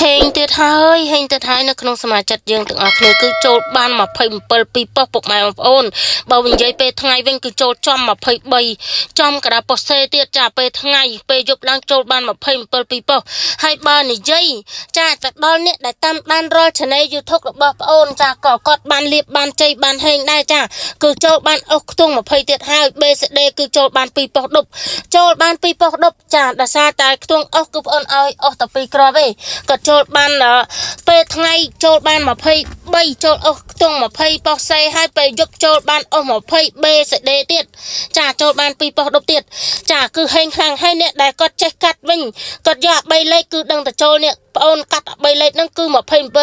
ហេងទៀតហើយហេងទៀតហើយនៅក្នុងសមាជិកយើងទាំងអស់គ្នាគឺចូលបាន27ពីប៉ុស្តិ៍ពុកម៉ែបងប្អូនបើនិយាយពេលថ្ងៃវិញគឺចូលចំ23ចំកដាប៉ុស្តិ៍សេទៀតចាពេលថ្ងៃពេលយប់ឡើងចូលបាន27ពីប៉ុស្តិ៍ហើយបើនិយាយចាទៅដល់អ្នកដែលតាមដានរាល់ Channel YouTube របស់ប្អូនចាក៏គាត់បានលៀបបានជ័យបានហេងដែរចាគឺចូលបានអស់ខ្ទង់20ទៀតហើយ BCD គឺចូលបាន2ប៉ុស្តិ៍ដប់ចូលបាន2ប៉ុស្តិ៍ដប់ចាដោយសារតែខ្ទង់អស់គឺប្អូនឲ្យអស់តែ2គ្រាប់ទេក៏ចូលបានពេលថ្ងៃចូលបាន23ចូលអស់ខ្ទង់20ប៉ុស្តិ៍សេហើយពេលយប់ចូលបានអស់20 BCD ទៀតចាចូលបាន2ប៉ុស្តិ៍ដប់ទៀតចាគឺហេងខ្លាំងហើយអ្នកដែលគាត់ចេះកាត់វិញគាត់យកអា3លេខគឺដឹងតែចូលនេះប្អូនកាត់3លេខហ្នឹងគឺ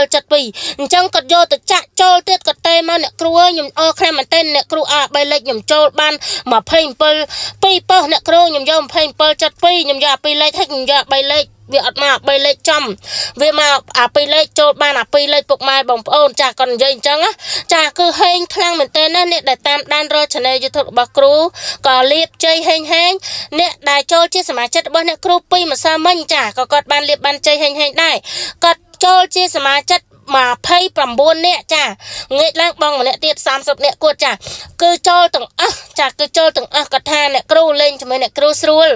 27.72អញ្ចឹងគាត់យកទៅចាក់ចូលទៀតគាត់ទេមកអ្នកគ្រូអើយខ្ញុំអរខ្លាំងមែនទែនអ្នកគ្រូអា3លេខខ្ញុំចូលបាន27 2ប៉ុស្តិ៍អ្នកគ្រូខ្ញុំយក27.72ខ្ញុំយកអា2លេខហើយខ្ញុំយក3លេខវាអត់មក3លេខចំវាមកអា2លេខចូលបានអា2លេខពុកម៉ែបងប្អូនចាគាត់និយាយអញ្ចឹងណាចាគឺហេងខ្លាំងមែនទែនណាអ្នកដែលតាមដានរាល់ Channel YouTube របស់គ្រូក៏លៀបជ័យហេងហេងអ្នកដែលចូលជាសមាជិករបស់អ្នកគ្រូពីម្សិលមិញចាក៏គាត់បានលៀបបានជ័យហេងហេងដែរគាត់ចូលជាសមាជិក29នាក់ចាងាកឡើងបងម្នាក់ទៀត30នាក់គួតចាគឺចូលទាំងអស់ចាគឺចូលទាំងអស់គាត់ថាអ្នកគ្រូលេងជាមួយអ្នកគ្រូស្រួល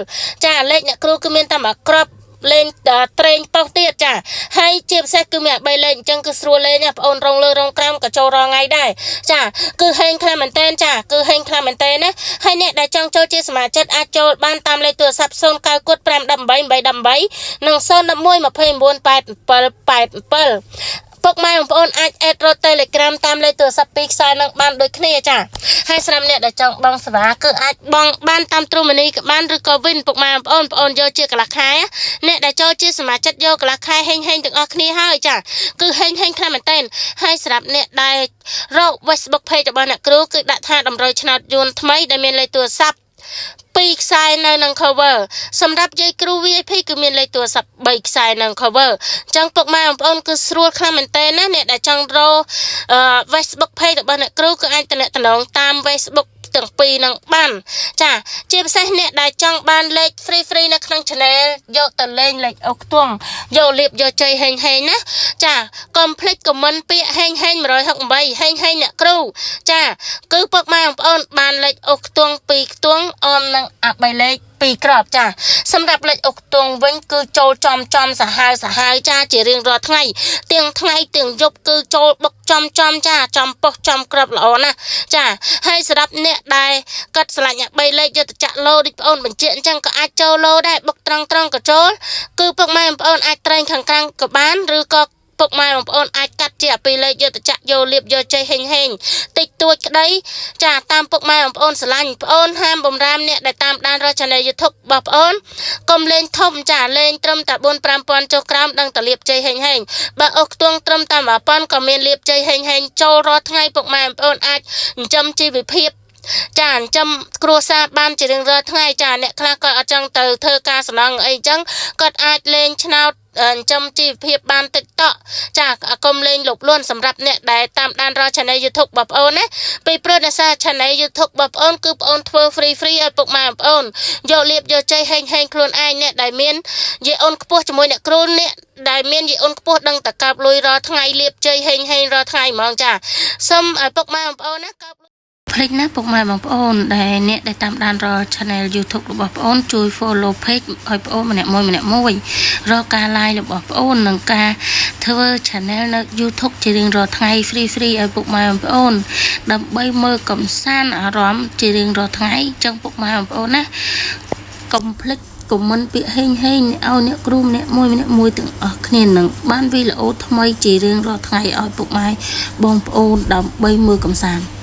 ចាលេខអ្នកគ្រូគឺមានតែមួយក្របលេងត្រេងប៉ោះទៀតចាហើយជាពិសេសគឺមាន3លេខអញ្ចឹងគឺស្រួលលេងណាបងអូនរងលើរងក្រោមក៏ចូលរងថ្ងៃដែរចាគឺហេងខ្លាំងមែនតែនចាគឺហេងខ្លាំងមែនតែនណាហើយអ្នកដែលចង់ចូលជាសមាជិកអាចចូលបានតាមលេខទូរស័ព្ទ0 9 5 18 818និង0 11 29 87 87ពុកម៉ែបងប្អូនអាច add រត់ Telegram តាមលេខទូរស័ព្ទពីរខ្សែនឹងបានដូចគ្នាចាហើយសម្រាប់អ្នកដែលចង់បង់សេវាគឺអាចបង់បានតាមទ្រូម៉ានីក៏បានឬក៏វិនពុកម៉ែបងប្អូនបងប្អូនយកជាកន្លះខែអ្នកដែលចូលជាសមាជិកយកកន្លះខែហេងហេងទាំងអស់គ្នាហើយចាគឺហេងហេងខ្លាំងមែនទែនហើយសម្រាប់អ្នកដែលរក Facebook page របស់អ្នកគ្រូគឺដាក់ថាតម្រុយឆ្នោតយួនថ្មីដែលមានលេខទូរស័ព្ទពីរខ្សែនៅនឹង cover សម្រាប់យាយគ្រូ VIP គឺមានលេខទូរស័ព្ទ3ខ្សែនឹង cover អញ្ចឹងពុកម៉ែបងប្អូនគឺស្រួលខ្លាំងមែនតើណាអ្នកដែលចង់រក Facebook page របស់អ្នកគ្រូគឺអាចតំណងតាម Facebook ទាំងពីរនឹងបានចាជាពិសេសអ្នកដែលចង់បានលេខ free free នៅក្នុង channel យកទៅលេងលេខអូខ្ទង់យកលៀបយកជ័យហេងហេងណាចាកុំភ្លេច comment ពាក្យហេងហេង168ហេងហេងអ្នកគ្រូចាគឺពុកម៉ែបងប្អូនបានលេខអូខ្ទង់ពីរខ្ទង់អមនឹងអាបីលេខពីរក្របចាសម្រាប់លេខអុកទងវិញគឺចូលចំចំសាហាវសាហាវចាជារៀងរាល់ថ្ងៃទាំងថ្ងៃទាំងយប់គឺចូលបុកចំចំចាចំប៉ុសចំក្របល្អណាស់ចាហើយសម្រាប់អ្នកដែលគាត់ឆ្លាញ់អាបីលេខយកទៅចាក់លោដូចបងអូនបញ្ជាក់អញ្ចឹងក៏អាចចូលលោដែរបុកត្រង់ត្រង់ក៏ចូលគឺពុកម៉ែបងប្អូនអាចត្រែងខាងក្រៅក៏បានឬក៏ពុកម៉ែបងប្អូនអាចកាត់ជាអាពីរលេខយកទៅចាក់យកលៀបយកចេះហេងហេងតិចតួចក្តីចាតាមពុកម៉ែបងប្អូនស្រឡាញ់បងប្អូនហាមបំរាមអ្នកដែលតាមដានរាល់ Channel YouTube របស់បងប្អូនកុំលេងធំចាលេងត្រឹមតែ4 5000ចុះក្រោមដឹងតែលៀបជ័យហេងហេងបើអស់ខ្ទង់ត្រឹមតែ1000ក៏មានលៀបជ័យហេងហេងចូលរាល់ថ្ងៃពុកម៉ែបងប្អូនអាចចិញ្ចឹមជីវភាពចាចិញ្ចឹមគ្រួសារបានជារៀងរាល់ថ្ងៃចាអ្នកខ្លះក៏អត់ចង់ទៅធ្វើការសំណងអីចឹងគាត់អាចលេងឆ្នោតចិញ្ចឹមជីវភាពបានតិចតក់ចាកុំលេងលុបលួនសម្រាប់អ្នកដែលតាមដានរាល់ Channel YouTube របស់បងប្អូនណាពីព្រោះដោយសារ Channel YouTube របស់បងប្អូនគឺបងប្អូនធ្វើ free free ឲ្យពុកម៉ែបងប្អូនយកលៀបយកជ័យហេងហេងខ្លួនឯងអ្នកដែលមានយាយអូនខ្ពស់ជាមួយអ្នកគ្រូអ្នកដែលមានយាយអូនខ្ពស់ដឹងតែកើបលុយរាល់ថ្ងៃលៀបជ័យហេងហេងរាល់ថ្ងៃហ្មងចាសូមឲ្យពុកម៉ែបងប្អូនណាកើបភ្លេចណាពុកម៉ែបងប្អូនដែលអ្នកដែលតាមដានរាល់ Channel YouTube របស់បងប្អូនជួយ follow page ឲ្យបងប្អូនម្នាក់មួយម្នាក់មួយរកការ like របស់បងប្អូននិងការធ្វើ Channel នៅ YouTube ជារៀងរាល់ថ្ងៃ free free ឲ្យពុកម៉ែបងប្អូនដើម្បីមើលកំសាន្តអារម្មណ៍ជារៀងរាល់ថ្ងៃចឹងពុកម៉ែបងប្អូនណាកុំភ្លេច comment ពាក្យហេងហេងឲ្យអ្នកគ្រូម្នាក់មួយម្នាក់មួយទាំងអស់គ្នានឹងបានវីដេអូថ្មីជារៀងរាល់ថ្ងៃឲ្យពុកម៉ែបងប្អូនដើម្បីមើលកំសាន្ត។